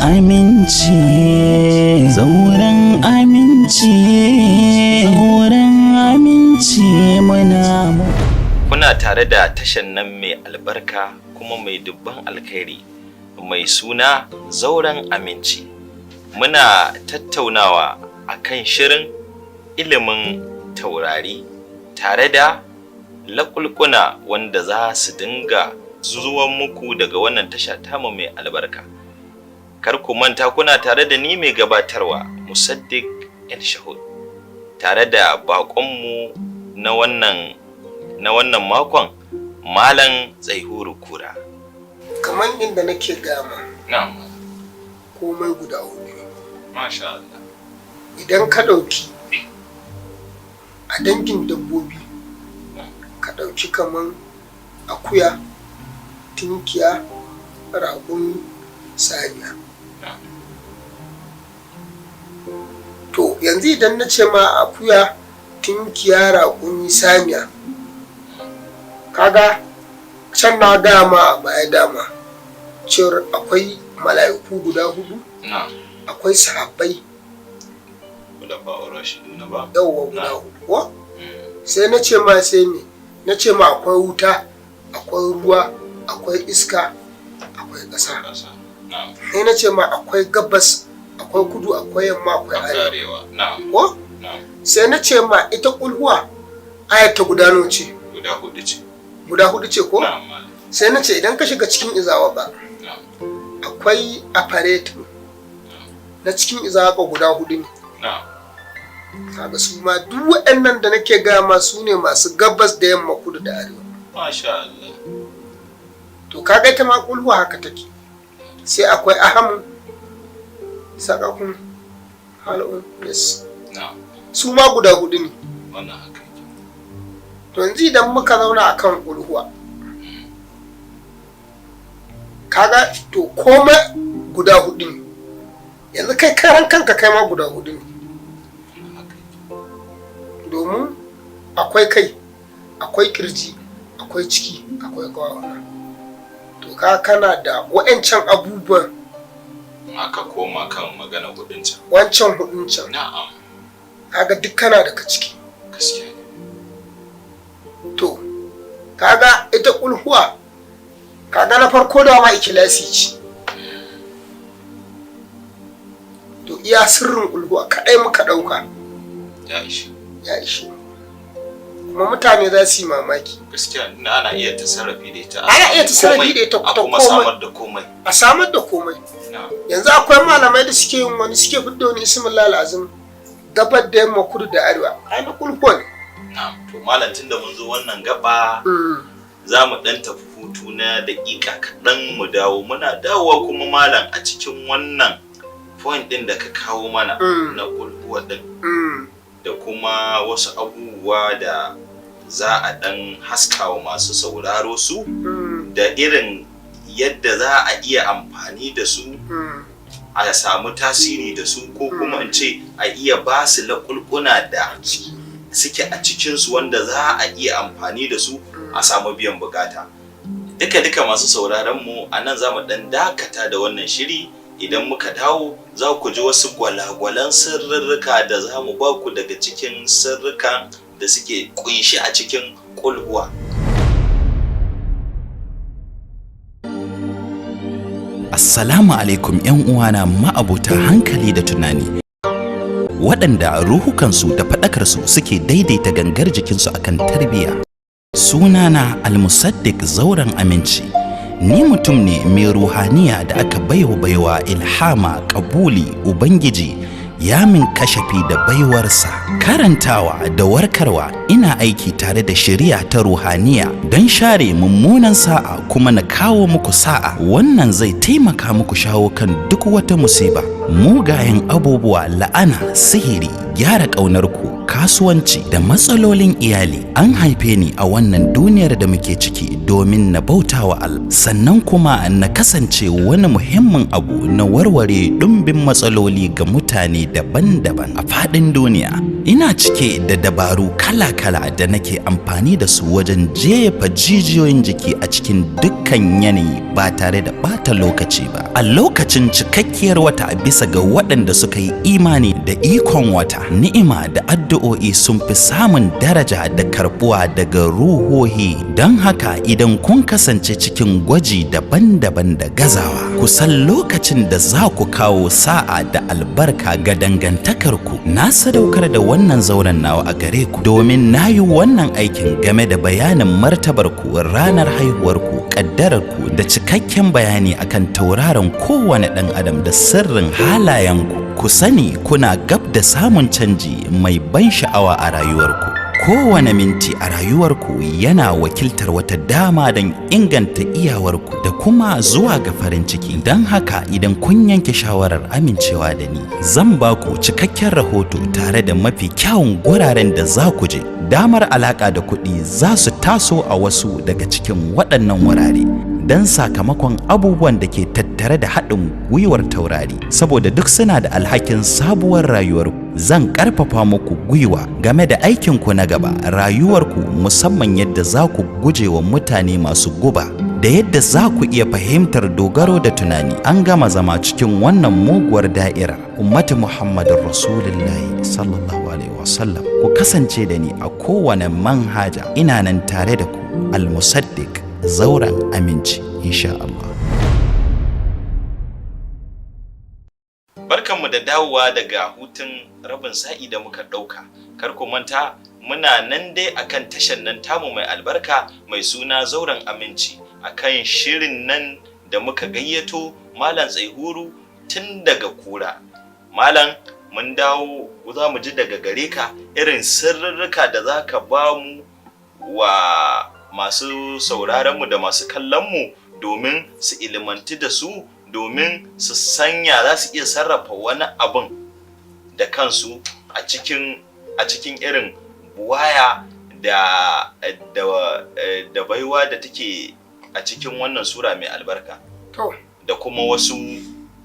Aminci, zauren aminci, zauren aminci muna mu. Kuna tare da tashan nan mai albarka kuma mai dubban alkhairi mai suna Zauren Aminci. Muna tattaunawa akan shirin ilimin taurari tare da laƙulƙuna wanda za su dinga zuwan muku daga wannan tasha tamu mai albarka. Kar ku manta, kuna tare da ni mai gabatarwa, Musaddiq El Shahud, tare da baƙonmu na wannan makon, Malam Zaihuru Kura. Kamar inda nake gama, Na'am. komai guda hudu ne. Masha Allah. Idan ka ɗauki a dangin dabbobi, ka ɗauki kaman akuya, tinkiya, raƙumi, saniya. To yanzu idan na ce ma akuya, tinkiya, raƙumi, saniya, kaga can na gaya ma a baya dama cewar akwai mala'iku guda hudu, akwai sahabbai Khulafa'ur Rashiduna ba? Yawwa, guda hudu ko. Sai na ce ma, sai me na ce ma? Akwai wuta, akwai ruwa, akwai iska, akwai ƙasa. Ƙasa. Na'am. Sai na ce ma akwai gabas, akwai kudu, akwai yamma, akwai arewa. Arewa. Na'am. Ko? Na'am. Sai na ce ma ita kulhuwa ayata guda nawa ce? Guda hudu ce. Guda hudu ce ko? Na'am, malam. Sai na ce idan ka shiga cikin izawaka, akwai apparatus na cikin izawaka guda hudu ne. Kaga su ma duk waɗannan da nake gaya ma su ne masu gabas da yamma, kudu da arewa. Masha Allah. To kaga ita ma kulhuwa haka take. Sai akwai ahamu, sakakun, hal'un, yes. Su ma guda hudu ne. Wannan haka yake. To yanzu idan muka zauna akan kulhuwa, kaga to komai guda hudu ne. Yanzu kai karan kanka, kai ma guda hudu ne. Wannan haka yake. Domin akwai kai, akwai kirji, akwai ciki, akwai kawuna. To ka kana da wa'ancan abubuwan. Aka koma kan magana hudun can. Wancan hudun can. Kaga duk kana daga ciki. Gaskiya ne. To kaga ita kulhuwa, kaga na farko da ma ikilasi ce. To iya sirrin kulhuwa kadai muka dauka. Ya ishe. Ya ishe, kuma mutane za su yi mamaki. Gaskiya, ana iya tasarrafi da ita. Ana iya tasarrafi da ita a ta kuma komai. Samar da komai. A samar da komai. Yanzu akwai malamai da suke yin wani, suke fidda wani ismin azim, gabar da yamma, kudu da arewa, ai na kulhuwa ne. Na'am. To malam, tunda mun zo wannan gaba, za mu dan tafi hutu na daƙiƙa kaɗan, mu dawo. Muna dawowa kuma, malam, a cikin wannan point ɗin da ka kawo mana na kulhuwa ɗin da kuma wasu abubuwa da za a ɗan haskawa masu sauraro su da irin yadda za a iya amfani da su a samu tasiri da su, ko kuma in ce a iya ba su laƙulƙuna da ciki suke a cikinsu wanda za a iya amfani da su a samu biyan bukata. Duka duka, masu sauraron mu, a nan za mu ɗan dakata da wannan shiri. Idan muka dawo, za ku ji wasu gwalagwalan sirrika da za mu ba ku daga cikin sirrikan da suke kunshi a cikin kulhuwa. Assalamu alaikum, 'yan uwana ma'abota hankali da tunani, waɗanda ruhukansu da faɗakarsu suke daidaita gangar jikinsu akan tarbiyya. Sunana Almusaddiq Zauren Aminci. Ni mutum ne mai ruhaniya da aka baiwa baiwa, ilhama, kabuli. Ubangiji ya min kashafi da baiwarsa, karantawa da warkarwa. Ina aiki tare da shari'a ta ruhaniya don share mummunan sa'a kuma na kawo muku sa'a. Wannan zai taimaka muku shawo kan duk wata musiba, mugayen abubuwa, la'ana, sihiri, gyara ƙaunarku. kasuwanci da matsalolin iyali. An haife ni a wannan duniyar da muke ciki domin na bauta wa Allah, sannan kuma na kasance wani muhimmin abu na warware ɗumbin matsaloli ga mutane daban-daban a faɗin duniya. Ina cike da dabaru kala-kala da nake amfani da su wajen jefa jijiyoyin jiki a cikin dukkan yanayi ba tare da ɓata lokaci ba. A lokacin cikakkiyar wata, bisa ga waɗanda suka yi imani da ikon wata, ni'ima da addu'o'i sun fi samun daraja da karbuwa daga ruhohi. Don haka, idan kun kasance cikin gwaji daban-daban da gazawa, ku san lokacin da za ku kawo sa'a da albarka ga dangantakarku. Na sadaukar da wannan zauren nawa a gare ku domin na yi wannan aikin game da bayanin martabarku, ranar haihuwarku, ƙaddararku da cikakken bayani akan tauraron kowane ɗan adam da sirrin halayenku. Ku sani kuna gab da samun canji mai ban sha'awa a rayuwarku. Kowane minti a rayuwarku yana wakiltar wata dama don inganta iyawarku da kuma zuwa ga farin ciki. Don haka, idan kun yanke shawarar amincewa da ni, zan ba ku cikakken rahoto tare da mafi kyawun guraren da za ku je. Damar alaƙa da kuɗi za su taso a wasu daga cikin waɗannan wurare don sakamakon abubuwan da ke tattare da haɗin gwiwar taurari, saboda duk suna da alhakin sabuwar rayuwar. Zan ƙarfafa muku gwiwa game da aikinku na gaba, rayuwarku, musamman yadda za ku guje wa mutane masu guba da yadda za ku iya fahimtar dogaro da tunani. An gama zama cikin wannan muguwar da'irar. Ummati Muhammadin Rasulullahi sallallahu alaihi wasallam, ku kasance da ni a kowane manhaja. Ina nan tare da ku, Al-Musaddiq, zauren aminci, insha Allah. Barkanmu da dawowa daga hutun rabin sa'i da muka ɗauka. Kar ku manta, muna nan dai akan tashar nan tamu mai albarka mai suna Zauren Aminci, akan shirin nan da muka gayyato Malam Tsaihuru tun daga Kura. Malam, mun dawo, za mu ji daga gare ka irin sirrika da za ka ba mu wa masu sauraronmu da masu kallonmu domin su ilimantu da su, domin su sanya za su iya sarrafa wani abun da kansu a cikin irin buwaya da baiwa da take a cikin wannan sura mai albarka To, da kuma wasu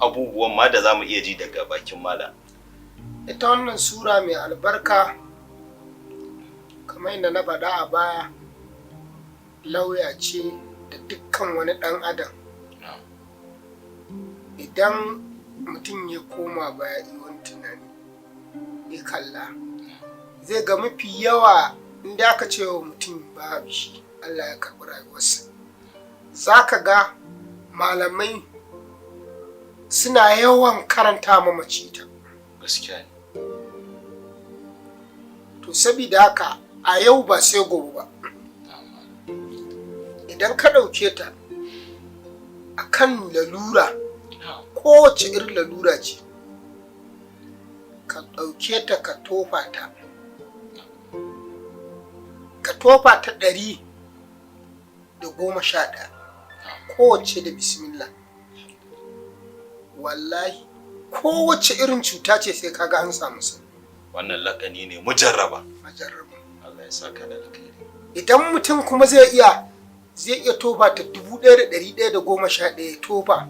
abubuwan ma da za mu iya ji daga bakin malam. Ita wannan sura mai albarka, kamar yadda na faɗa a baya, lauya ce da dukkan wani ɗan adam. Idan mutum ya koma baya yi wani tunani, ya kalla, zai ga mafi yawa inda aka ce wa mutum babu shi, Allah ya karɓi rayuwarsa. Za ka ga malamai suna yawan karanta mamaci ta. Gaskiya ne. To, sabida haka a yau ba sai gobe ba. Idan ka ɗauke ta a kan lalura, kowace irin lalura ce, ka ɗauke ta ka tofa ta. Ka tofa ta 111, kowace da bismillah. Wallahi, kowace irin cuta ce sai kaga an samu sauki. Wannan lakani ne mujarraba. Majarraba. Allah ya saka da alkhairi. Idan mutum kuma zai iya tofa ta 1111 ya tofa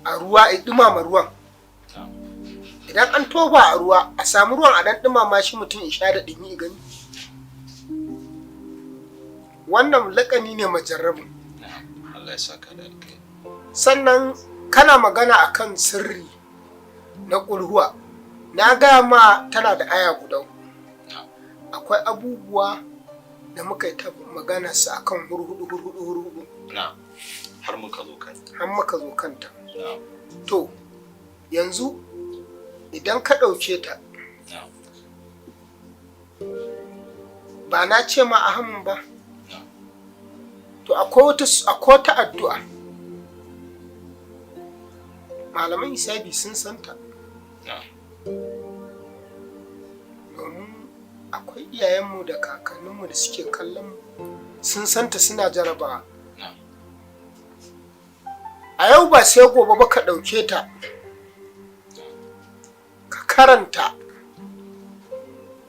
a ruwa, ya dumama ruwan. Idan an tofa a ruwa, a samu ruwan a dan dumama shi, mutum ya sha da ɗumi ya gani. Wannan lakani ne majarrabin. Allah ya saka da alkhairi. Sannan kana magana akan sirri na ƙulhuwa, na gaya ma tana da aya guda huɗu. Akwai abubuwa da muka yi ta magana su akan hurhudu, hurhudu, hurhudu. Na har muka zo kan Har muka zo kanta. To, yanzu idan ka ɗauke ta, ba na ce ma ahamun ba? To, akwai wata addu'a, malaman hisabi sun santa, domin akwai iyayenmu da kakanninmu da suke kallon mu, sun santa, suna jarabawa. A yau ba sai gobe ba, ka ɗauke ta ka karanta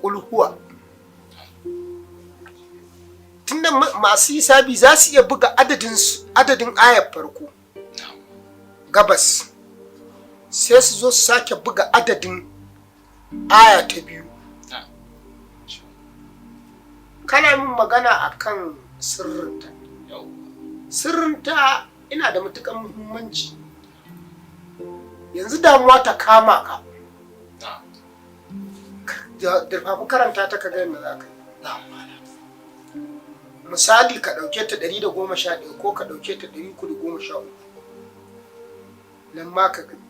ƙulhuwa. Tunda masu hisabi za su iya buga adadin ayar farko gabas, sai su zo su sake buga adadin aya ta biyu. Kana min magana akan sirrinta. Sirrinta ina da matukan muhimmanci. Yanzu damuwa ta kama ka, da karanta ta, ka ga yadda za ka yi. Misali, ka ɗauke ta 111 ko ka ɗauke ta 313, nan ma ka gani.